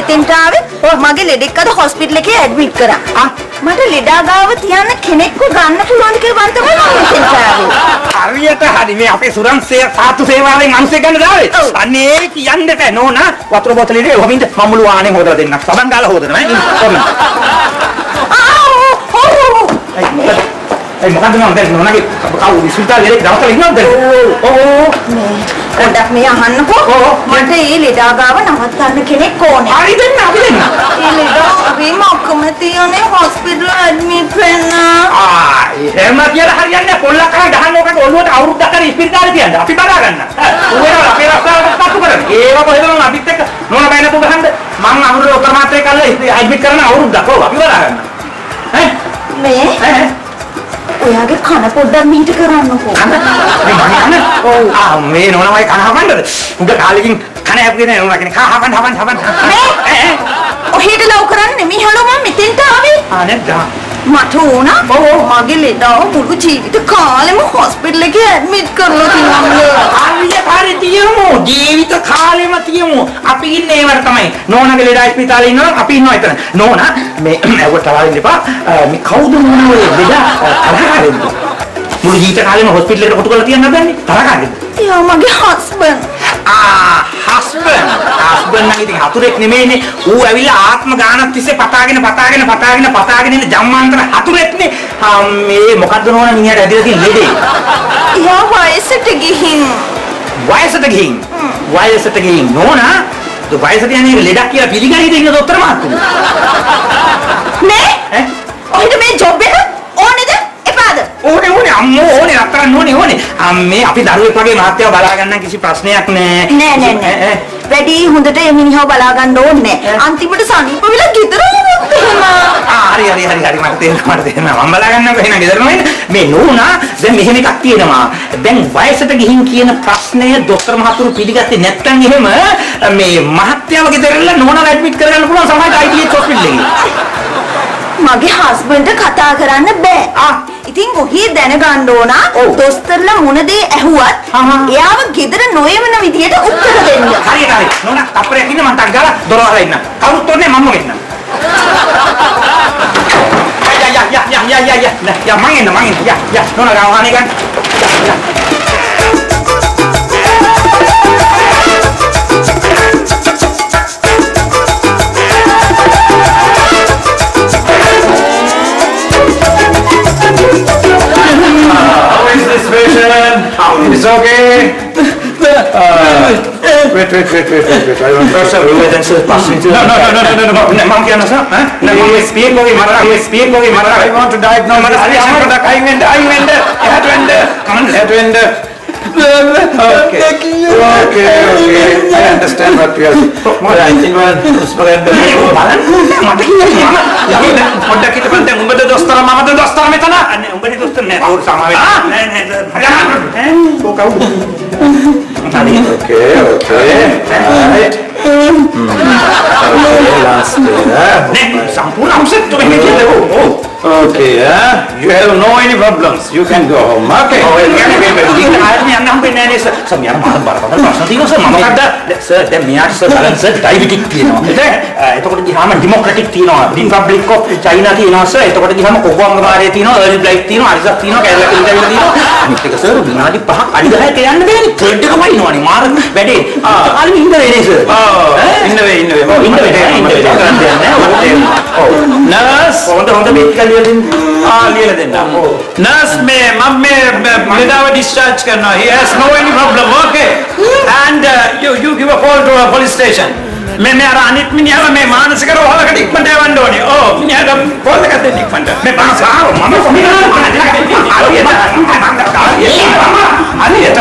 මෙතෙන්ට ආවේ මගේ ලෙඩෙක් අද හොස්පිටල් එකේ ඇඩ්මිට් කරා. මට ලෙඩා ගාව තියන්න කෙනෙක්ව ගන්න පුළුවන්ද කියලා මං තමයි මම මෙතෙන්ට ආවේ. හරියට හරි මේ අපේ සුරන් සාතු සේවාවෙන් මිනිස්සු ගන්න දාවේ. අනේ කියන්න බෑ නෝනා වතුර බෝතලේ ඔහොමින්ද මම මුළු ආනේ හොදලා දෙන්නම්. සබන් ගාලා හොදනවා ඈ. කොහොමද? ඒ මොකද්ද මම දැන් නෝනාගේ කවුරු ඉස්පිරිතාලේ ලෙඩෙක් දවසල ඉන්නවද දැන්? ඔව් ඔව් පොඩ්ඩක් මේ අහන්නකෝ. මට ඒ ලෙඩා ගාව නවත්තන්න කෙනෙක් ඕනේ. හරි දෙන්න අපි දෙන්න. ඒ ලෙඩා හරිම අකමැති අනේ හොස්පිටල් ඇඩ්මිට් වෙන්න. ආ එහෙම කියලා හරියන්නේ නැහැ. පොල්ලක් අරන් ගහන්න ඕකට ඔළුවට අවුරුද්දක් හරි ඉස්පිරිතාලේ තියන්න. අපි බලා ගන්න. ඌ වෙනවා අපේ රස්සාවට පත්තු කරන්න. ඒව කොහෙද නෝනා අපිත් එක්ක නෝනා බය නැතුව ගහන්න. මං අවුරුදු ඔතර මාත්‍රේ කල්ලා ඇඩ්මිට් කරන අවුරුද්දක්. ඔව් අපි බලා ගන්න. ඈ මේ ඈ ඔයාගේ කන පොඩ්ඩක් මීට කරන්නකෝ. කන මේ මගේ කන? ඔව්. ආ මේ නෝනා මගේ කන හපන්නද? උඹ කාලෙකින් කන හැප්පුවේ නෑ නෝනා කෙනෙක්. හපන්න හපන්න හපන්න. මේ ඔහෙට ලව් කරන්නේ නෙමෙයි හලෝ මම මෙතෙන්ට ආවේ. ආ නැද්ද? මට ඕන මගේ ලෙඩාව මුළු ජීවිත කාලෙම හොස්පිටල් එකේ ඇඩ්මිට් කරලා තියන්න. හරියට හරි තියමු. ජීවිත කාලෙම තියමු. අපි ඉන්නේ ඒවට තමයි. නෝනාගේ ලෙඩා ඉස්පිරිතාලේ ඉන්නවා අපි ඉන්නවා එතන. නෝනා මේ ඇව්වට තරහ වෙන්න එපා. මේ කවුද නෝනා ඔය ලෙඩා තරහකාරයෙක්ද? මුළු ජීවිත කාලෙම හොස්පිටල් එකට කොටු කරලා තියන්න හදන්නේ? තරහකාරයෙක්ද? එයා මගේ හස්බන්ඩ්. ආ හස්බන්ඩ්. හස්බන්ඩ් නම් ඉතින් හතුරෙක් නෙමෙයිනේ. ඌ ඇවිල්ලා ආත්ම ගානක් තිස්සේ පතාගෙන පතාගෙන පතාගෙන පතාගෙන ඉන්න ජම්මාන්තර හතුරෙක්නේ. මේ මොකද්ද නෝනා මිනිහට ඇදලා තියෙන ලෙඩේ? එයා වයසට ගිහින්. වයසට ගිහින්. වයසට ගිහින් නෝනා වයසට යන්නේ ලෙඩක් කියලා පිළිගන්නේ ඉන්න දොස්තර මහත්තුරු. මේ ඈ ඔහෙට මේ ජොබ් එක ඕනේද එපාද? ඕනේ ඕනේ අම්මෝ ඕනේ රත්තරන් ඕනේ ඕනේ. අම්මේ අපි දරුවෙක් වගේ මහත්තයව බලා ගන්න කිසි ප්‍රශ්නයක් නෑ. නෑ නෑ නෑ. වැඩි හොඳට ඒ මිනිහව බලා ගන්න ඕනේ නෑ. අන්තිමට සනීප වෙලා ගෙදර ආවොත් එහෙම. ආ හරි හරි හරි හරි මට තේරෙනවා මට තේරෙනවා. මම බලා ගන්නකො එහෙනම් ගෙදර නොඑන්න. මේ නෝනා දැන් මෙහෙම එකක් තියෙනවා. දැන් වයසට ගිහින් කියන ප්‍රශ්නය දොස්තර මහතුරු පිළිගත්තේ නැත්නම් එහෙම මේ මහත්තයව ගෙදරලා නෝනාව ඇඩ්මිට් කරගන්න පුළුවන් සමහරට IDH hospital එකේ. මගේ හස්බන්ඩ් කතා කරන්න බෑ. ඉතින් ඔහි දැනගන්න ඕන දොස්තරලා මොන දේ ඇහුවත් එයාව ගෙදර නොයවන විදියට උත්තර දෙන්න. හරියට හරි. නෝනා තප්පරයක් ඉන්න මං ටක් ගාලා දොර වහලා ඉන්න. කවුරුත් ඕනේ මම්ම වෙන්න. යා යා යා යා යා යා යා යා මං එන්න මං එන්න. යා යා නෝනා ගාව වහන්නේ ගන්න. යා යා. How is this patient? It's okay. Wait, wait, wait, wait, wait, wait. I want to sir, wait, sir, pass me. No, no, no, no, no, no, no. මම කියන්න සර් ඈ නෑ මම ස්පීක් වගේ මට ස්පීක් වගේ මට I want to diagnose this patient. පොඩ්ඩක් අයින් වෙන්න, අයින් වෙන්න. එහාට වෙන්න. එහාට වෙන්න. Okay. Okay, okay. I understand what you are saying. බලන්න මට කියන්නේ මම පොඩ්ඩක් හිටපන් දැන් උඹද දොස්තර මමද දොස්තර මෙතන? අනේ උඹනේ දොස්තර නෑ ඕක සමා වෙන්න නෑ නෑ ඈ ඕක කවුද හරි. Okay, okay. Right. Okay, last year. නෑ සම්පූර්ණ අප්සෙට් ඔබ එහෙම කියන්නේ ඔව් ඔව්. Okay, you have no any problems. You can go home. Okay. ඔව් ඒ කියන්නේ මේ ජීවිත ආයතන යන්න හම්බෙන්නේ නෑ නේ සර්. සර් මෙයාට මාර බරපතල ප්‍රශ්න තියෙනවා සර්. මම මොකද්ද සර් දැන් මෙයාට සර් බලන්න සර් ඩයබටික් තියෙනවා. එතකොට ගියාම ඩෙමොක්‍රැටික් තියෙනවා. රිපබ්ලික් ඔෆ් චයිනා තියෙනවා සර්. එතකොට ගියාම කොකෝ අංගමාරය තියෙනවා, අර්ලි බ්ලයිට් තියෙනවා, අරිසක් තියෙනවා, කැරලා කිලිට තියෙනවා. අනිත් එක සර් විනාඩි 5ක් අඩි 10ක් යන්න බෑනේ. ත්‍රෙඩ් එකමයි ඉනවනේ. මාර වැඩේ. කාලෙම ඉන්න වෙන්නේ සර්. ඔව් ඉන්න වෙයි ඉන්න වෙයි. ඔව් ඉන්න වෙයි ඉන්න වෙයි. කරන්න දෙයක් නෑ. ඔව්. නර්ස් හොඳ හොඳ බේත් ටිකක් ලියලා දෙන්න. ආ ලියලා දෙන්න. නර්ස් මේ මම මේ ලෙඩාව ඩිස්චාර්ජ් කරනවා. He has no any problem. Okay. And you give a call to a police station. මේ මේ අර අනිත් මිනිහව මේ මානසික රෝහලකට ඉක්මනට යවන්න ඕනේ. ඔව් මිනිහට කෝල් එකක් දෙන්න ඉක්මනට. මේ බං සාව මම කොහේද හරියට හරියට